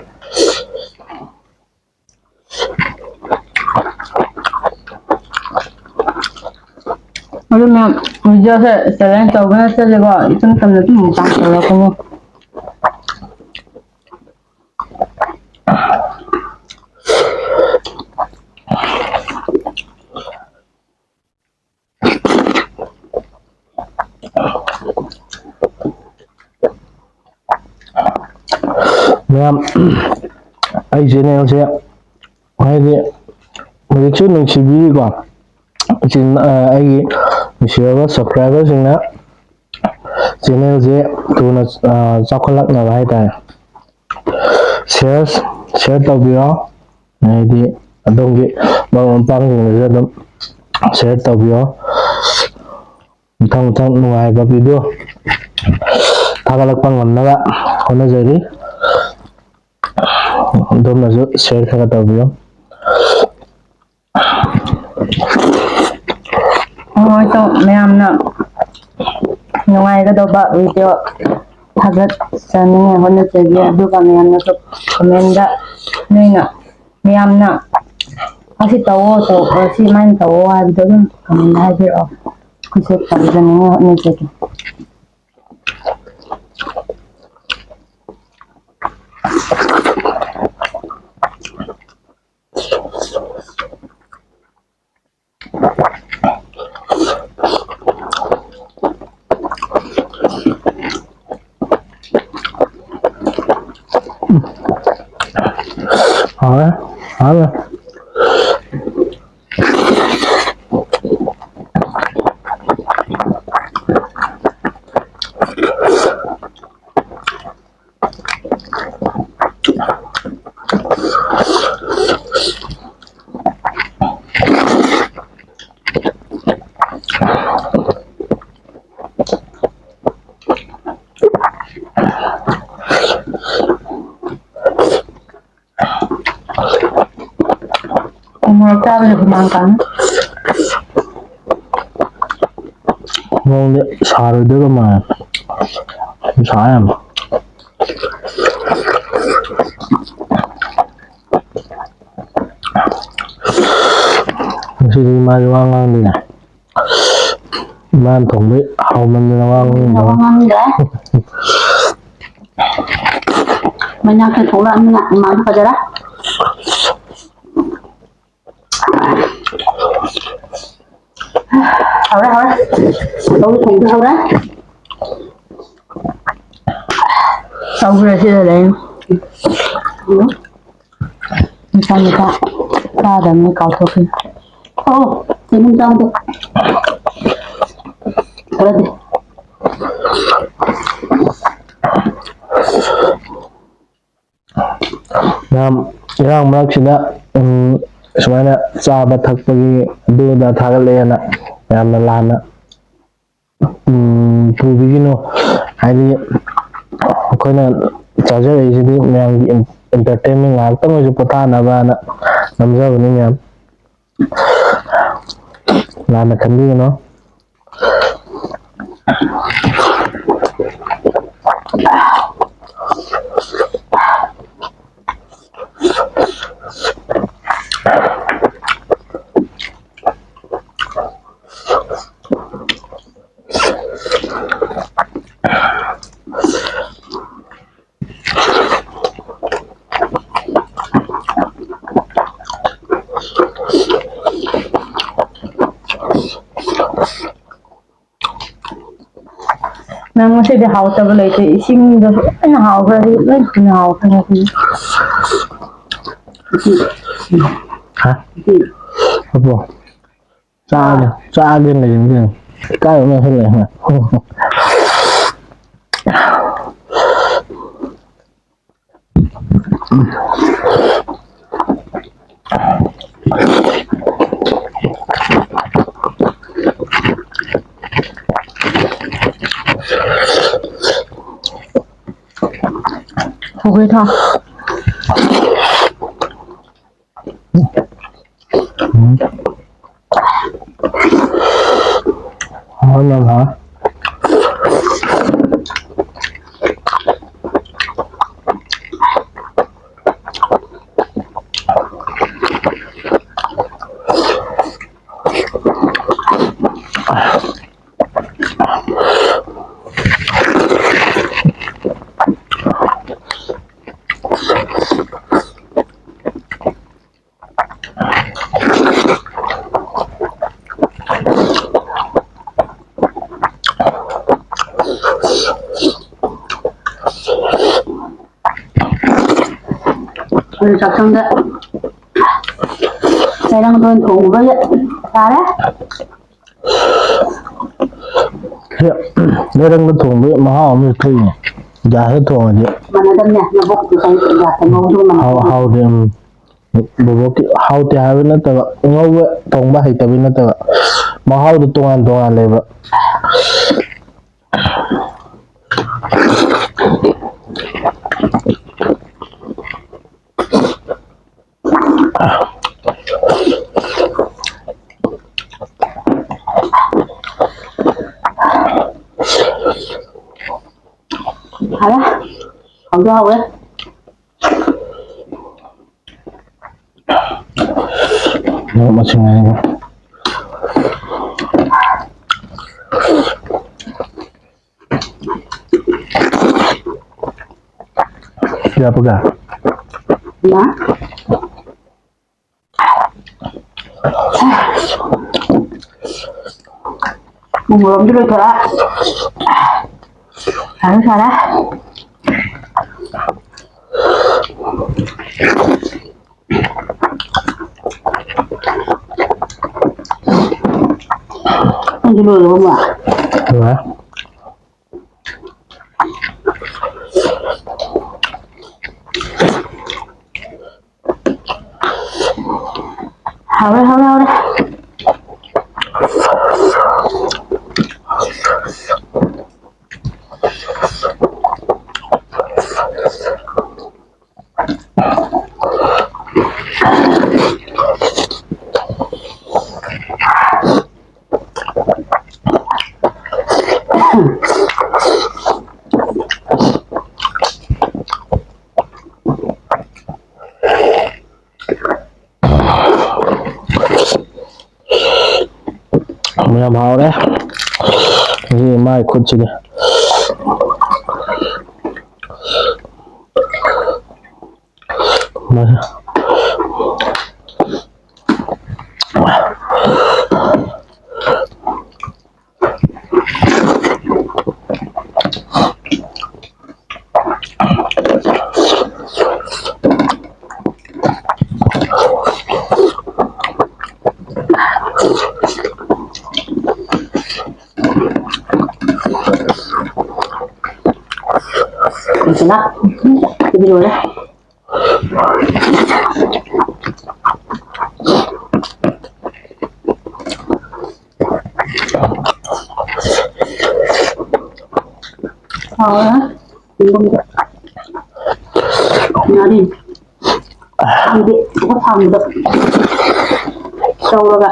ꯑꯗꯨꯅ video ꯁꯦ challenge ꯇꯧꯕ ꯅꯠꯇ꯭ꯔꯗꯤꯀꯣ, ꯏꯆꯝ ꯆꯝꯅ ꯑꯗꯨꯝ ꯃꯨꯛꯕꯥꯡ ꯇꯧꯔꯛꯀꯅꯤ꯫ ꯃꯌꯥꯝ, ꯑꯩ channel ꯁꯦ ꯍꯥꯏꯗꯤ ꯍꯧꯖꯤꯛꯁꯨ ꯅꯨꯡꯁꯤꯕꯤꯔꯤꯀꯣ, ꯏꯆꯤꯟ-, ꯑ, ꯑꯩꯒꯤ ꯅꯨꯡꯁꯤꯔꯕ subscriber ꯁꯤꯡꯅ channel ꯁꯦ ꯊꯨꯅ, ꯑ, ꯆꯥꯎꯈꯠꯂꯛꯅꯕ ꯍꯥꯏꯇꯥꯔꯦ꯫ Share, share ꯇꯧꯕꯤꯔꯣ꯫ ꯍꯥꯏꯗꯤ ꯑꯗꯣꯝꯒꯤ ꯃꯔꯨꯞ ꯃꯄꯥꯡꯁꯤꯡꯗꯁꯨ ꯑꯗꯨꯝ share ꯇꯧꯕꯤꯌꯣ꯫ ꯃꯊꯪ ꯃꯊꯪ ꯅꯨꯡꯉꯥꯏꯕ video ꯊꯥꯒꯠꯂꯛꯄ ꯉꯝꯅꯕ ꯍꯣꯠꯅꯖꯔꯤ꯫ ꯑꯗꯣꯝꯅꯁꯨ share ꯈꯔ ꯇꯧꯕꯤꯌꯨ꯫ ꯍꯣꯏ, ꯇꯧ-, ꯃꯌꯥꯝꯅ ꯅꯨꯡꯉꯥꯏꯒꯗꯧꯕ video ꯊꯥꯒꯠꯆꯅꯤꯡꯉꯥꯏ ꯍꯣꯠꯅꯖꯒꯦ꯫ ꯑꯗꯨꯒ ꯃꯌꯥꯝꯅꯁꯨ comment ꯅꯣꯏꯅ ꯃꯌꯥꯝꯅ ꯑꯁꯤ ꯇꯧꯑꯣ, ꯇꯧ-, ꯁꯤ ꯁꯨꯃꯥꯏꯅ ꯇꯧꯑꯣ ꯍꯥꯏꯕꯗꯣ ꯑꯗꯨꯝ comment ꯍꯥꯏꯕꯤꯔꯛꯑꯣ꯫ ꯑꯩꯈꯣꯏꯁꯨ ꯇꯧꯖꯅꯤꯡꯉꯥꯏ ꯍꯣꯠꯅꯖꯒꯦ꯫ ꯍꯥꯎꯔꯦ, ꯍꯥꯎꯔꯦ꯫ ꯎ ꯃꯣꯔꯣꯛ ꯆꯥꯕꯁꯦ ꯍꯨꯃꯥꯡ ꯀꯥꯡꯉꯤ꯫ ꯅꯣꯡꯗꯤ ꯁꯥꯔꯣꯏꯗꯣꯏꯕ ꯃꯥꯜꯂꯦ꯫ ꯁꯥ ꯌꯥꯝ꯫ ꯉꯁꯤꯗꯤ ꯏꯃꯥꯁꯨ ꯋꯥ ꯉꯥꯡꯗꯦꯅꯦ꯫ ꯏꯃꯥꯅ ꯊꯣꯡꯕꯩ ꯍꯥꯎꯃꯟꯗꯅ ꯋꯥ ꯉꯥꯡꯗꯦ꯫ ꯋꯥ ꯉꯥꯡꯗꯦ꯫ ꯃꯩꯅꯥꯛꯇ ꯊꯣꯛꯂꯛꯑꯃꯤꯅ ꯏꯃꯥꯅ ꯐꯖꯔꯦ꯫ ꯍꯧꯔꯦ, ꯍꯧꯔꯦ꯫ ꯂꯧ ꯊꯣꯡꯕ ꯍꯧꯔꯦ꯫ ꯇꯧꯈ꯭ꯔꯦ ꯁꯤꯗ ꯂꯩ꯫ ꯎꯝ꯫ ꯃꯆꯥ ꯃꯆꯥ ꯆꯥꯗꯕꯅꯤ ꯀꯥꯎꯊꯣꯛꯈꯤꯅꯤ꯫ ꯑꯣ, ꯆꯦꯡꯒꯨꯝ ꯆꯥꯕꯗꯣ꯫ ꯈꯔꯗꯤ꯫ ꯌꯥꯝ ꯏꯔꯥꯡ ꯃꯔꯛꯁꯤꯗ, ꯎꯝ, ꯁꯨꯃꯥꯏꯅ ꯆꯥꯕ ꯊꯛꯄꯒꯤ ꯑꯗꯨ ꯑꯗꯥ ꯊꯥꯒꯠꯂꯛꯑꯦꯅ ꯌꯥꯝꯅ ꯂꯥꯟꯅ, ꯎꯝ, ꯄꯨꯕꯤꯒꯤꯅꯨ꯫ ꯍꯥꯏꯗꯤ ꯑꯩꯈꯣꯏꯅ ꯆꯥꯖꯔꯛꯏꯁꯤꯗꯤ ꯃꯌꯥꯝꯒꯤ entertainment ꯉꯥꯏꯍꯥꯛꯇꯪ ꯑꯣꯏꯁꯨ ꯄꯣꯊꯥꯅꯕꯅ ꯅꯝꯖꯕꯅꯤ ꯃꯌꯥꯝ꯫ ꯂꯥꯟꯅ ꯈꯟꯕꯤꯒꯅꯨ꯫ ꯅꯪ ꯉꯁꯤꯗꯤ ꯍꯥꯎꯇꯕ ꯂꯩꯇꯦ, ꯏꯁꯤꯡꯗꯁꯨ ꯂꯣꯏꯅ ꯍꯥꯎꯈ꯭ꯔꯦ, ꯍꯧꯖꯤꯛ ꯂꯣꯏꯅ ꯍꯥꯎꯈ꯭ꯔꯦ ꯉꯁꯤꯗꯤ꯫ ꯍꯥ? ꯑꯄꯣ, ꯆꯥꯒꯦ, ꯆꯥꯒꯦ ꯂꯩꯔꯤꯅꯦ꯫ ꯏꯀꯥꯏꯕ ꯑꯃ ꯍꯦꯜꯂꯛꯑꯦ꯫ ꯁꯧꯒ꯭ꯔꯤ ꯊꯣꯡ꯫ ꯎꯝ꯫ ꯍꯥꯎ, ꯌꯥꯝ ꯍꯥꯎ꯫ ꯑꯗꯨ ꯆꯥꯛꯁꯪꯗ ꯆꯔꯪꯗ ꯑꯣꯏꯅ ꯊꯣꯡꯕ ꯌꯥ-, ꯌꯥꯔꯦ꯫ ꯁꯤ ꯂꯩꯔꯪꯗ ꯊꯣꯡꯕꯒꯤ ꯃꯍꯥꯎ ꯑꯃ ꯊꯣꯛꯏꯅꯦ꯫ ꯒ꯭ꯌꯥꯁꯇ ꯊꯣꯡꯉꯗꯤ ꯃꯥꯟꯅꯗꯕꯅꯦ, ꯅꯕꯨꯛꯇꯨ ꯆꯪꯉꯛꯇ꯭ꯔꯗꯤ ꯒ꯭ꯌꯥꯁꯇ ꯉꯧꯕꯗꯨꯒ ꯃꯥꯟꯅꯗꯕꯅꯦ꯫ ꯍꯥꯎ-, ꯍꯥꯎꯗꯦ, ꯎꯝ꯫ ꯕꯣꯕꯣꯛꯀꯤ ꯍꯥꯎꯇꯦ ꯍꯥꯏꯕ ꯅꯠꯇꯕ, ꯉꯧꯕ ꯊꯣꯡꯕ ꯍꯩꯇꯕꯩ ꯅꯠꯇꯕ, ꯃꯍꯥꯎꯗꯣ ꯇꯣꯉꯥꯟ ꯇꯣꯉꯥꯟꯂꯦꯕ꯫ ꯍꯥꯎꯔꯦ? ꯍꯥꯎꯗꯤ ꯍꯥꯎꯋꯦ꯫ ꯃꯔꯨꯞ ꯃꯁꯤꯡ ꯍꯥꯏꯔꯒ꯫ ꯌꯥꯕꯒ? ꯌꯥ꯫ ꯎ ꯃꯣꯔꯣꯛ ꯑꯝꯁꯨ ꯂꯣꯏꯊꯣꯔꯛꯑꯦ꯫ ꯁꯥꯔꯦ, ꯁꯥꯔꯦ꯫ ꯅꯪꯗꯤ ꯂꯣꯏꯔꯕꯣ, ꯑꯃ? ꯂꯣꯏꯔꯦ꯫ ꯍꯥꯎꯔꯦ, ꯍꯥꯎꯔꯦ, ꯍꯥꯎꯔꯦ꯫ ꯌꯥꯝ ꯍꯥꯎꯔꯦ꯫ ꯁꯤ ꯃꯥꯏ ꯈꯨꯠꯁꯤꯗꯤ꯫ ꯂꯣꯏꯁꯤꯜꯂꯦ꯫ ꯁꯤꯗꯤ ꯂꯣꯏꯔꯦ꯫ ꯍꯥꯎꯔꯦ꯫ ꯉꯥꯔꯤ꯫ ꯈꯪꯗꯦ, ꯁꯥꯡꯕꯗꯣ ꯇꯧꯔꯒ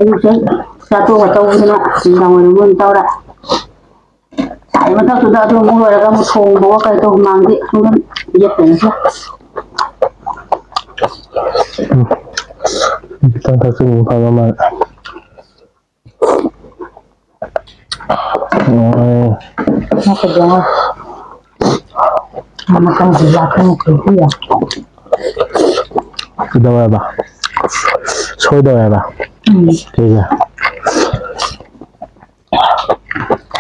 ꯑꯌꯨꯛꯁꯦ ꯆꯥꯊꯣꯛꯑꯒ ꯇꯧꯕꯗꯨꯅ ꯅꯨꯡꯗꯥꯡ ꯋꯥꯏꯔꯝ ꯑꯣꯏꯅ ꯇꯧꯔꯦ꯫ ꯁꯥꯔꯤ ꯃꯊꯛꯇꯨꯗ ꯑꯗꯨ ꯑꯃꯨꯛ ꯂꯣꯏꯔꯒ ꯑꯃꯨꯛ ꯊꯣꯡꯕꯒ ꯀꯔꯤ ꯇꯧꯕ ꯃꯥꯡꯗꯦ꯫ ꯁꯨꯝ ꯌꯦꯠꯇꯅꯁꯨ꯫ ꯈꯤꯇꯪ ꯊꯛꯆꯤꯟꯕ ꯐꯕ ꯃꯥꯜꯂꯦ꯫ ꯎꯝ꯫ ꯅꯠꯇ꯭ꯔꯒꯅ ꯃꯇꯝꯁꯤ ꯂꯥꯛꯀꯅꯤ ꯈꯟꯕꯤꯌꯣ꯫ ꯀꯩꯗꯧꯔꯕ? ꯁꯣꯏꯗꯧꯔꯕ? ꯎꯝ꯫ ꯀꯩꯒꯤ?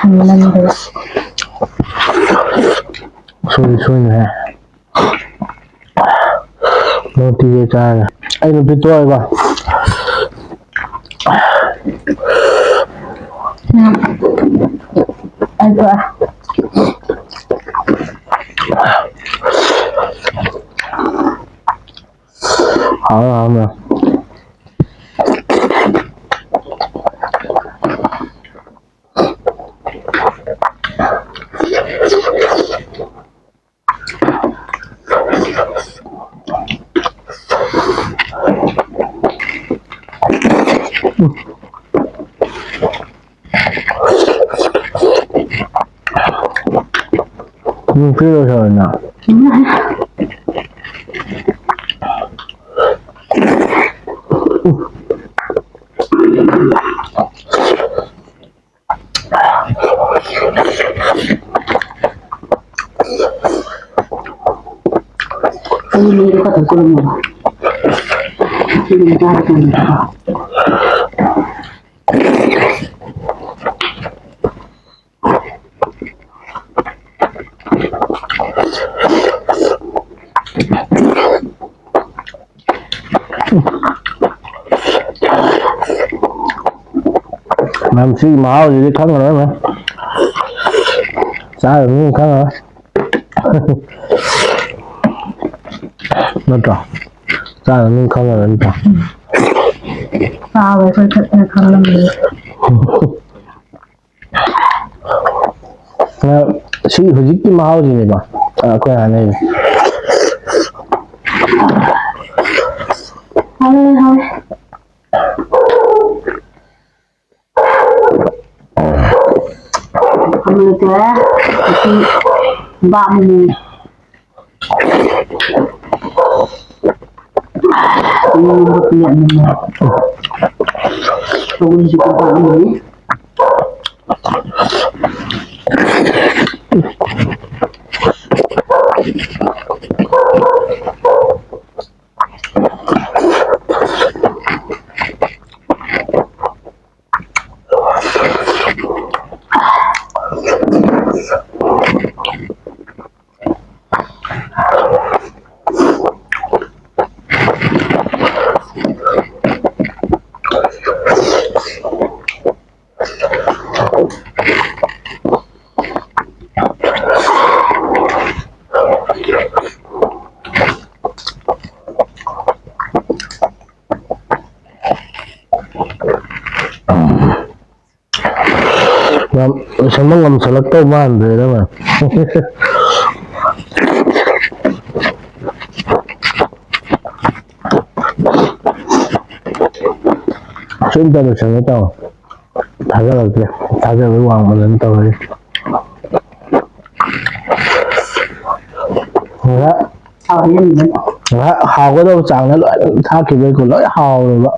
ꯍꯟꯃꯟꯗꯅ꯫ ꯁꯣꯏ ꯁꯣꯏꯅꯦꯍꯦ꯫ ꯅꯣꯇꯤꯁꯦ ꯆꯥꯔꯒ ꯑꯩ ꯅꯨꯄꯤ ꯇꯣꯛꯑꯦꯕ꯫ ꯎꯝ꯫ ꯑꯩ ꯇꯣꯛꯑꯦ꯫ ꯍꯥꯎ ꯍꯥꯎ ꯃꯌꯥꯝ꯫ ꯅꯨꯄꯤ ꯑꯣꯏꯔꯕꯅ꯫ ꯑꯩ ꯃꯩꯗꯣ ꯈꯔ ꯇꯧꯁꯜꯂꯝꯃꯣꯕ꯫ ꯁꯤ ꯑꯗꯨꯝ ꯆꯥꯔꯀꯥꯟꯗꯀꯣ꯫ ꯃꯌꯥꯝ ꯁꯤꯒꯤ ꯃꯍꯥꯎꯁꯤꯗꯤ ꯈꯪꯉꯔꯣꯏ ꯃꯌꯥꯝ꯫ ꯆꯥꯔꯨꯕꯅꯤꯅ ꯈꯪꯉꯔꯣꯏ꯫ ꯅꯠꯇ꯭ꯔꯣ? ꯆꯥꯔꯨꯕꯅꯤꯅ ꯈꯪꯉꯔꯣꯏ ꯅꯠꯇ꯭ꯔꯣ? ꯆꯥꯕ ꯑꯩꯈꯣꯏ ꯈꯛꯇꯅ ꯈꯪꯉꯝꯃꯅꯤ꯫ ꯑ, ꯁꯤ ꯍꯧꯖꯤꯛꯀꯤ ꯃꯍꯥꯎꯁꯤꯅꯦꯕ, ꯑ, ꯑꯩꯈꯣꯏ ꯍꯥꯏꯅꯩꯁꯦ꯫ ꯍꯥꯎꯋꯦ, ꯍꯥꯎꯋꯦ꯫ ꯑꯃꯅ ꯇꯣꯛꯑꯦ꯫ ꯑꯁꯤ ꯕꯥꯞ ꯑꯃꯅꯤ꯫ ꯏꯔꯣꯟꯕ ꯄ꯭ꯂꯦꯠ ꯑꯃꯅꯦ꯫ ꯁꯧꯒ꯭ꯔꯤꯁꯨ ꯀꯣꯝꯄꯥꯛ ꯑꯃꯅꯤ꯫ ꯂꯣꯏꯁꯟꯕ ꯉꯝꯁꯜꯂꯛꯇꯧ ꯃꯥꯟꯗ꯭ꯔꯦꯗ ꯃꯥ꯫ ꯁꯨꯝꯇ ꯂꯣꯏꯁꯟꯒꯦ ꯇꯧ꯫ ꯊꯥꯖꯔꯛꯇ꯭ꯔꯦ꯫ ꯊꯥꯖꯕꯒꯤ ꯋꯥꯡꯃꯗꯅ ꯇꯧꯔꯤ꯫ ꯉꯥꯏꯍꯥꯛ ꯉꯥꯏꯍꯥꯛ ꯍꯥꯎꯒꯗꯕ ꯆꯥꯡꯗ ꯂꯣꯏ ꯊꯥꯛꯈꯤꯕꯩꯀꯣ, ꯂꯣꯏ ꯍꯥꯎꯔꯦꯕ꯫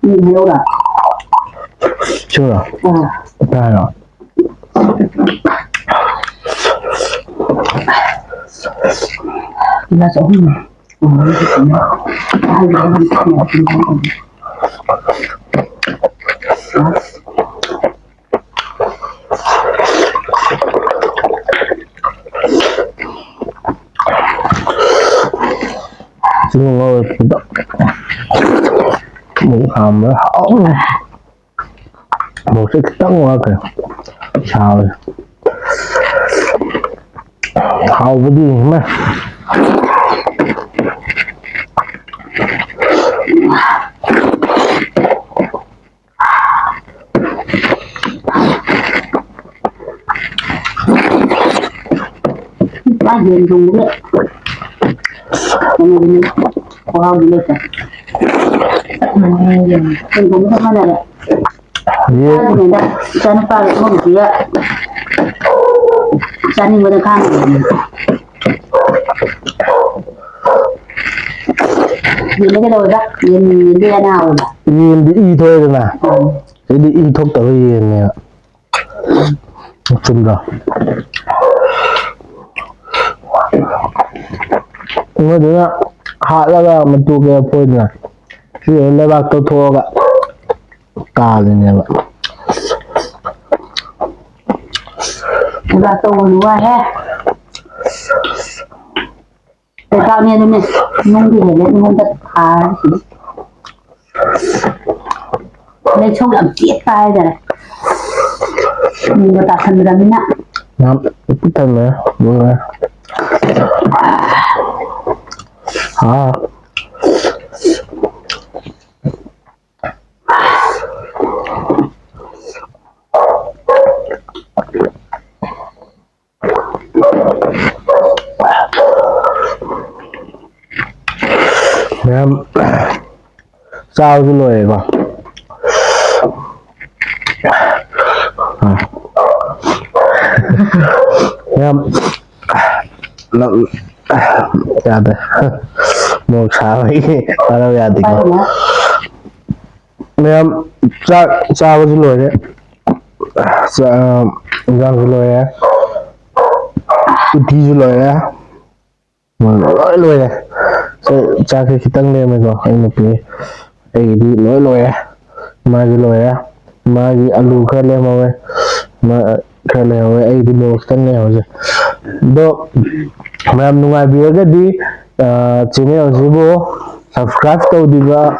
ꯎꯝ, ꯍꯥꯏꯔꯛꯎꯔꯥ? ꯁꯤꯔꯣ? ꯑꯥ꯫ ꯇꯥꯏꯔꯣ? ꯒꯤꯂꯥꯁ ꯑꯍꯨꯝ꯫ ꯁꯤꯒ ꯉꯧꯔ ꯈꯤꯇꯪ ꯑꯃꯨꯛ ꯍꯥꯝꯕ ꯍꯥꯎꯅꯤ꯫ ꯃꯣꯔꯣꯛꯁꯦ ꯈꯤꯇꯪ ꯋꯥꯠꯈ꯭ꯔꯦ꯫ ꯁꯥꯕꯁꯦ꯫ ꯍꯥꯎꯕꯗꯤ ꯏꯃꯥꯏ꯫ ꯄꯨꯔꯥ ꯌꯦꯟ ꯊꯣꯡꯕꯒꯤ ꯀꯩꯅꯣꯗꯨꯅꯤ, ꯈꯨꯍꯥꯎꯗꯤ ꯂꯩꯇ꯭ꯔꯦ꯫ ꯌꯦꯟ ꯊꯣꯡꯕ ꯆꯞ ꯃꯥꯟꯅꯔꯦ꯫ ꯌꯦꯟ꯫ ꯆꯥꯗ꯭ꯔꯤꯉꯩꯗ ꯏꯆꯥꯅꯨꯄꯥꯒ ꯏꯃꯧꯅꯨꯄꯤꯒ ꯆꯥꯅꯤꯡꯕꯗ ꯈꯥꯡꯗ꯭ꯔꯕꯅꯤ꯫ ꯌꯦꯟꯗ ꯀꯩꯗꯧꯋꯦꯕ? ꯌꯦꯟ, ꯌꯦꯟꯗꯤ ꯍꯦꯟꯅ ꯍꯥꯎꯋꯦꯕ꯫ ꯌꯦꯟꯗꯤ ꯏ ꯊꯣꯛꯑꯦꯗꯅ꯫ ꯎꯝ꯫ ꯑꯩꯗꯤ ꯏ ꯊꯣꯛꯇꯕ ꯌꯦꯟꯅꯦꯕ꯫ ꯆꯨꯝꯗ꯭ꯔꯣ? ꯃꯣꯏꯗꯨꯅ ꯍꯥꯠꯂꯒ ꯃꯇꯨ ꯀꯩ ꯐꯣꯏꯗꯅ ꯁꯤ ꯂꯩꯕꯥꯛꯇꯣ ꯊꯣꯛꯑꯒ ꯀꯥꯜꯂꯤꯅꯦꯕ꯫ ꯂꯩꯕꯥꯛ ꯇꯧꯕꯅꯤ ꯋꯥꯍꯦ꯫ ꯂꯩꯕꯥꯛꯅꯦ ꯑꯗꯨꯅꯦ ꯅꯨꯡꯒꯤ ꯍꯦꯜꯂꯦ ꯑꯩꯉꯣꯟꯗ ꯊꯥꯔꯤꯁꯤꯗꯤ꯫ ꯂꯩꯁꯧ ꯌꯥꯝ ꯆꯦꯠꯄ ꯍꯥꯏꯇꯥꯔꯦ꯫ ꯅꯣꯡꯒ ꯇꯥꯁꯟꯗ꯭ꯔꯕꯅꯤꯅ꯫ ꯌꯥꯝ ꯄꯤꯛ ꯊꯟꯕꯅꯦ꯫ ꯅꯨꯡꯉꯥꯏ꯫ ꯑꯥ꯫ ꯃꯌꯥꯝ ꯆꯥꯕꯁꯨ ꯂꯣꯏꯔꯦꯀꯣ꯫ ꯑꯥ꯫ ꯃꯌꯥꯝ ꯌꯥꯗ꯭ꯔꯦ꯫ ꯃꯣꯔꯣꯛ ꯁꯥꯕꯒꯤ ꯃꯔꯝ ꯌꯥꯗꯦꯀꯣ꯫ ꯃꯌꯥꯝ ꯆꯥꯛ ꯆꯥꯕꯁꯨ ꯂꯣꯏꯔꯦ꯫ ꯆꯥ-, ꯏꯟꯖꯥꯡꯁꯨ ꯂꯣꯏꯔꯦ꯫ ꯎꯇꯤꯁꯨ ꯂꯣꯏꯔꯦ꯫ ꯂꯣꯏ ꯂꯣꯏꯔꯦ꯫ ꯆꯥꯛꯁꯦ ꯈꯤꯇꯪ ꯂꯦꯝꯃꯦꯀꯣ꯫ ꯑꯩ ꯅꯨꯄꯤ, ꯑꯩꯒꯤꯗꯤ ꯂꯣꯏ ꯂꯣꯏꯔꯦ꯫ ꯃꯥꯒꯤ ꯂꯣꯏꯔꯦ꯫ ꯃꯥꯒꯤ ꯑꯂꯨ ꯈꯔ ꯂꯦꯝꯍꯧꯋꯦ꯫ ꯃꯥ ꯈꯔ ꯂꯩꯍꯧꯋꯦ꯫ ꯑꯩꯒꯤꯗꯤ ꯃꯣꯔꯣꯛ ꯈꯤꯇꯪ ꯂꯩꯍꯧꯔꯦ꯫ ꯑꯗꯣ ꯃꯌꯥꯝ ꯅꯨꯡꯉꯥꯏꯕꯤꯔꯒꯗꯤ, ꯑ, channel ꯑꯁꯤꯕꯨ subscribe ꯇꯧꯗ꯭ꯔꯤꯕ,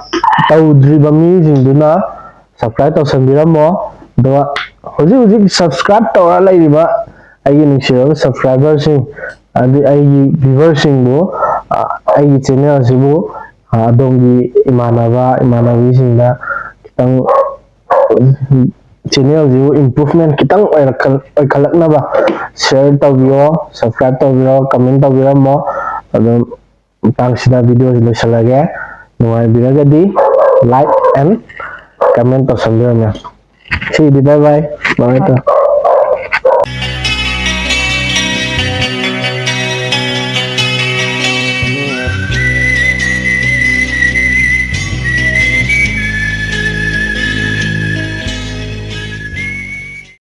ꯇꯧꯗ꯭ꯔꯤꯕ ꯃꯤꯁꯤꯡꯗꯨꯅ subscribe ꯇꯧꯁꯟꯕꯤꯔꯝꯃꯣ꯫ ꯑꯗꯨꯒ ꯍꯧꯖꯤꯛ ꯍꯧꯖꯤꯛ subscribe ꯇꯧꯔ ꯂꯩꯔꯤꯕ ꯑꯩꯒꯤ ꯅꯨꯡꯁꯤꯔꯕ subscriberꯁꯤꯡ, ꯑꯗꯨ ꯑꯩꯒꯤ viewerꯁꯤꯡꯕꯨ, ꯑ, ꯑꯩꯒꯤ channel ꯑꯁꯤꯕꯨ, ꯑ, ꯑꯗꯣꯝꯒꯤ ꯏꯃꯥꯟꯅꯕ ꯏꯃꯥꯟꯅꯕꯤꯁꯤꯡꯗ ꯈꯤꯇꯪ, channelꯁꯤꯕꯨ improvement ꯈꯤꯇꯪ ꯑꯣꯏꯔꯛꯀ-, ꯑꯣꯏꯈꯠꯂꯛꯅꯕ share ꯇꯧꯕꯤꯌꯣ, subscribe ꯇꯧꯕꯤꯌꯣ, comment ꯇꯧꯕꯤꯔꯝꯃꯣ꯫ ꯑꯗꯨꯝ ꯃꯇꯥꯡꯁꯤꯗ videoꯁꯤ ꯂꯣꯏꯁꯤꯜꯂꯒꯦ꯫ ꯅꯨꯡꯉꯥꯏꯕꯤꯔꯒꯗꯤ like and comment ꯇꯧꯁꯟꯕꯤꯔꯝꯃꯣ꯫ CD bye bye꯫ Bye bye꯫